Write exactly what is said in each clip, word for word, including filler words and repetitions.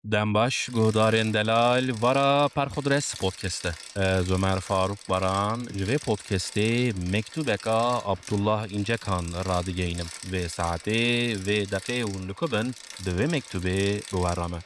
Dem baş, guhdarên delal, vara Perxudres Podcast e. Ez Ömer Faruk Baran, ji vê podcastê mektûbeka Abdullah İncekan radigeynim. Vê saetê, vê deqê hûn li ku bin, bi vê mektûbê bi we re me.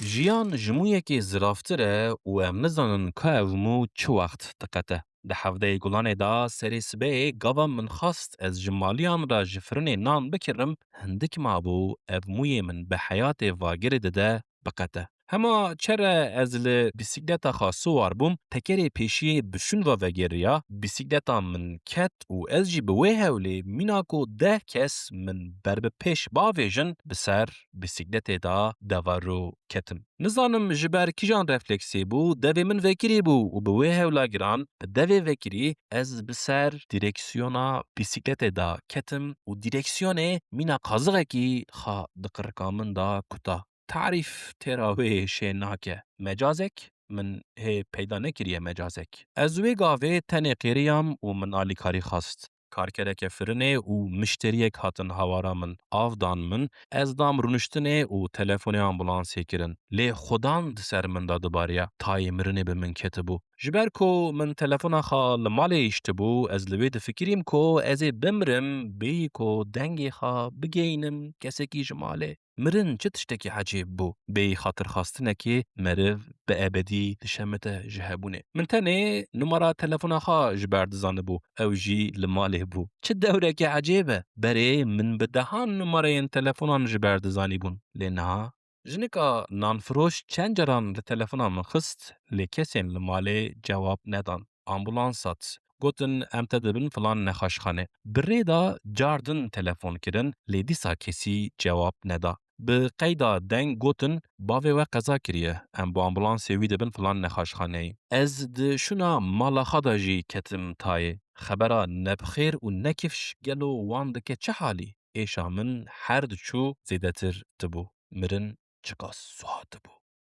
Jiyan ji mûyekê ziraftir e û em nizanin ka ev mû çi wext diqete. Di hevdeyê Gulanê de serê sibehê gava min xwest ez ji maliyan re ji firinê nan bikirim, hindik mabû ev mûyê min bi heyatê vagirê dide biqete. Hema çere ez li bisikleta xwe siwar bûm, tekerê pêşiyê bi şûn ve vegeriya, bisikleta min ket û ez jî bi wê hewlê mîna ku deh kes min ber bi pêş bavêjin, bi ser bisikletê de deverû ketim. Nizanim ji ber kîjan refleksê bû, devê min vekirî bû û bi wê hewla giran, bi devê vekirî ez bi ser dîreksiyona bîsikletê de ketim û dîreksiyonê mîna qazixekî xwe di qirika min de kuta. Tarîf têra wê şê nake. Mecazek? Min hê peyda nekiriye mecazek. Ez wê gavê tenê qêriyam û min alîkarî xwest. Karkereke firinê û mişteriyek hatin hawara min, av dan min, ez dam rûniştinê û telefonê ambulansê kirin. Lê xudan di ser min de dibariya, tayê mirinê bi min ketibû. Ji ber ku min telefona xwe li malê hiştibû, ez li wê difikirîm ku ez ê bimrim, bêyî ku dengê xwe bigeynim kesekî ji malê. Mirin çi tiştekî ecêb bû. Bêyî xatirxwestinekê meriv bi ebedî dişemite ji hebûnê. Min tenê numara telefona xwe ji ber dizanibû. Ew jî li malê bû. Çi dewreke ecêb e. Berê min bi dehan numareyên telefonan ji ber dizanîbûn. Lê niha jinika nanfiroş çend caran li telefona min xist, lê kesên li malê cewab nedan. Ambulans hat. Gotin, em te dibin filan nexweşxane. Bi rê de car din telefon kirin, lê dîsa kesî cewab neda. Bi qeyda deng gotin, bavê we qeza kiriye. Em bi ambulansê wî dibin filan nexweşxaneyê. Ez di şûna mala xwe de jî ketim tayê. Xebera nebixêr û nekifş gelo wan dike çi halî? Êşa min her diçû zêdetir dibû. Mirin çiqas suha dibû.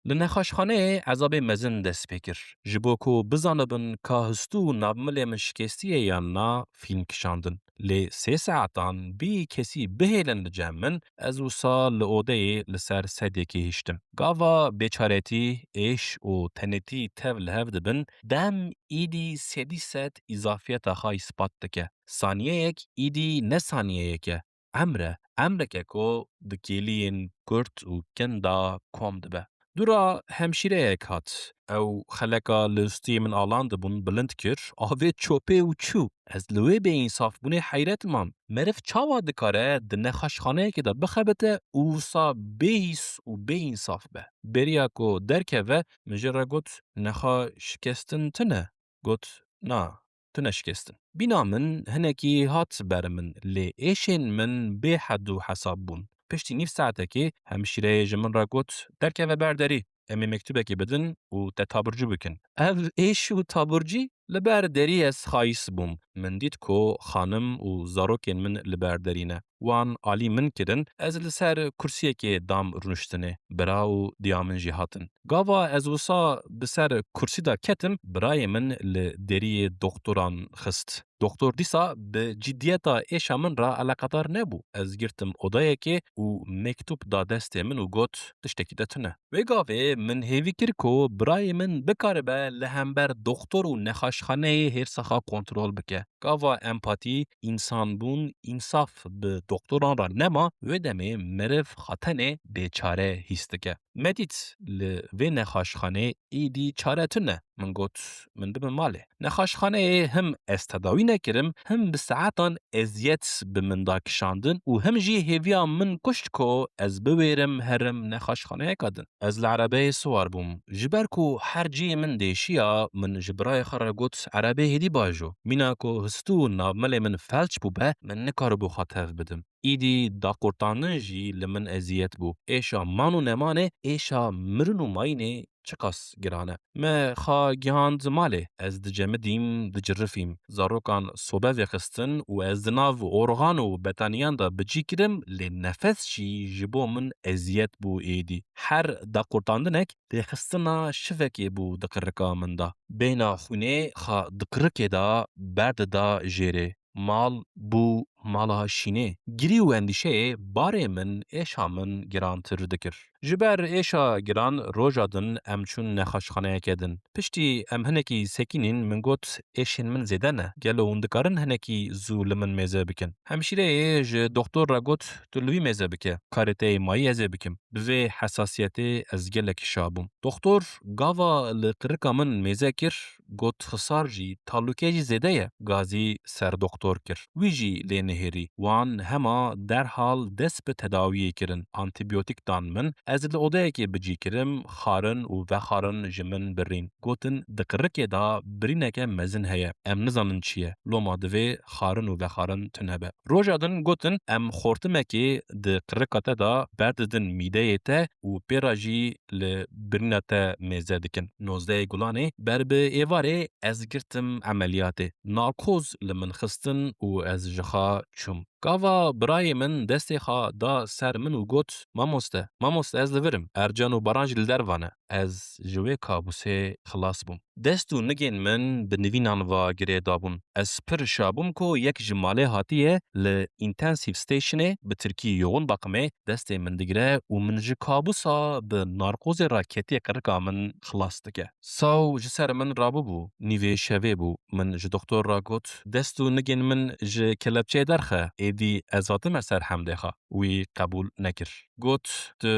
Li nexweşxaneyê ezabê mezin dest pê kir. Ji bo ku bizanibin ka histû û navmilê min şikestî ye yan na, fîlm kişandin. Lê sê saetan bêyî kesî bihêlin li cem min, ez wisa li odeyê li ser sedyekê hiştim. Gava bêçaretî, êş û tenêtî tev li hev dibin, dem êdî sedî sed îzafiyeta xwe îspat dike. Saniyeyek êdî ne saniyeyek e. Emr e, emreke ku di kêliyên kurt û kin de kom dibe. Dûra hemşîreyek hat. Ew xeleka li stûyê min alandibûn bilind kir, avêt çopê û çû. Ez li wê bêînsafbûnê heyret mam. Meriv çawa dikare di nexweşxaneyekê de bixebite û wisa bêhîs û bêînsaf be? Beriya ku derkeve, min jê re got, "Nexa şikestin tune?" Got, "Na, tune şikestin." Bîna min hinekî hat ber min, lê êşên min bê hed û hesab bûn. Piştî nîv saetekê hemşîreyê ji min re got, "Derkeve ber derî, em ê mektûbekê bidin û te taburcû bikin." Ev êş û taburcî? Li ber derî ez xayîs bûm. Min dît ku xanim û zarokên min li ber derî ne. Wan alî min kirin, ez li ser kursiyekê dam rûniştinê. Bira û diya min jî hatin. Gava ez wisa bi ser kursî de ketim, birayê min li deriyê doktoran xist. Doktor dîsa bi ciddiyeta êşa min re eleqedar nebû. Ez girtim odayekê û mektûb da destê min û got, "Tiştekî te tune." Wê gavê min hêvî kir ku birayê min bikaribe li hember doktor û nexweşxaneyê hêrsa xwe kontrol bike. Gava empatî, însanbûn, însaf bi doktoran re nema, wê demê meriv xwe tenê bêçare hîs dike. Me dît li vê nexweşxaneyê êdî çare tune. Min got, "Min bibim malê." Nexweşxaneyê him ez tedawî nekirim, him bi saetan eziyet bi min da kişandin û him jî hêviya min kuşt ku ez biwêrim herim nexweşxaneyeka din. Ez li erebeyê siwar bûm. Ji ber ku her cihê min dêşiya, min ji birayê xwe re got, "Erebeyê hêdî bajo." Mîna ku histû û navmilê min felç bûbe, min nikaribû xwe tev bidim. Îdî daqurtandin jî li min eziyet bû. Êşa man û nemanê, êşa mirin û mayînê çiqas giran e. Me xwe gihand malê. Ez dicemidîm, dicirifîm. Zarokan sobe vêxistin û ez di nav orxan û betaniyan de bi cî kirim, lê nefes jî ji bo min eziyet bû êdî. Her daqurtandinek rêxistina şivekê bû di qirika min de. Bêhna xwînê xwe di qirikê de berdida jêrê. Mal bû mala şînê. Girî û endîşeyê barê min êşa min girantir dikir. Ji ber êşa giran roja din em çûn nexweşxaneyeke din. Piştî em hinekî sekinîn min got, êşên min zêde ne. Gelo hûn dikarin hinekî zû li min mêze bikin? Hemşîreyê ji doktor re got, tu li wî mêze bike. Karê te yê mayî ez ê bikim. Bi vê hesasiyetê ez gelekî şa bûm. Doktor gava li qirika min mêze kir, got, xisar jî, talûke jî zêde ye. Gazî serdoktor kir. Wî jî lê nihêrî. Wan hema derhal dest bi tedawiyê kirin. Antîbiyotik dan min. Ez li odeyekê bi cî kirim, xarin û vexarin ji min birîn. Gotin, di qirikê de birîneke mezin heye. Em nizanin çi ye. Loma divê xarin û vexarin tune be. Roja din gotin, em xortimekê di qirika te de berdidin mîdeyê te û pê re jî li birîna te mêze dikin. Nozdehê Gulanê ber bi êvarê ez girtim emeliyatê. Narkoz li min xistin û ez ji xwe çûm. Gava birayê min destê xwe da ser min û got, mamoste, mamoste, ez li vir im. Ercan û Baran jî li derve ne. Ez ji wê kabûsê xilas bûm. Dest û nigên min bi nivînan ve girê dabûn. Ez pir şa bûm ku yek ji malê hatiye li intensive stationê, bi tirkî yoğun bakımê, destê min digire û min ji kabûsa bi narkozê re ketiye qirika min xilas dike. Saw ji ser min rabûbû, nîvê şevê bû. Min ji doktor re got, dest û nigên min ji kelepçeyê derxe, êdî ez hatime ser hemdê xwe. Wî qebûl nekir. Got, tu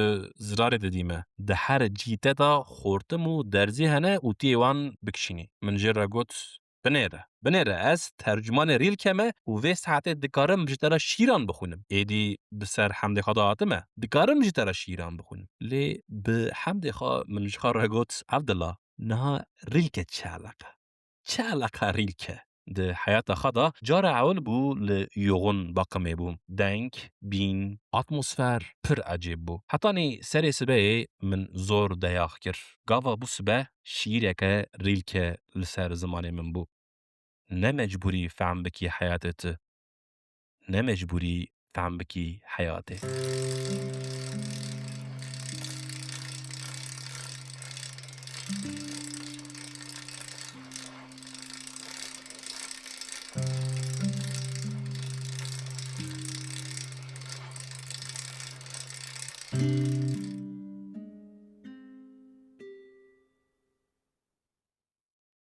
zirarê didî me. Di her cî te de xortim û derzî hene û tu yê wan bikişînî. Min jê re got, binêre. Binêre, ez tercûmanê Rilke me û vê saetê dikarim ji te re şîran bixwînim. Êdî bi ser hemdê xwe de hatime. Dikarim ji te re şîran bixwînim. Lê bi hemdê xwe min ji xwe re got, Evdila, niha Rilke çi eleqe? Çi eleqa Rilke? Di heyata xwe de cara ewil bû li yoxun bakimê bûm. Deng, bîn, atmosfer pir ecêb bû. Hetanî serê sibehê min zor deyax kir. Gava bû sibe şiîreke Rilke li ser zimanê min bû. Ne mecbûrî fehm bikî heyatê tu. Ne mecbûrî fehm bikî heyatê.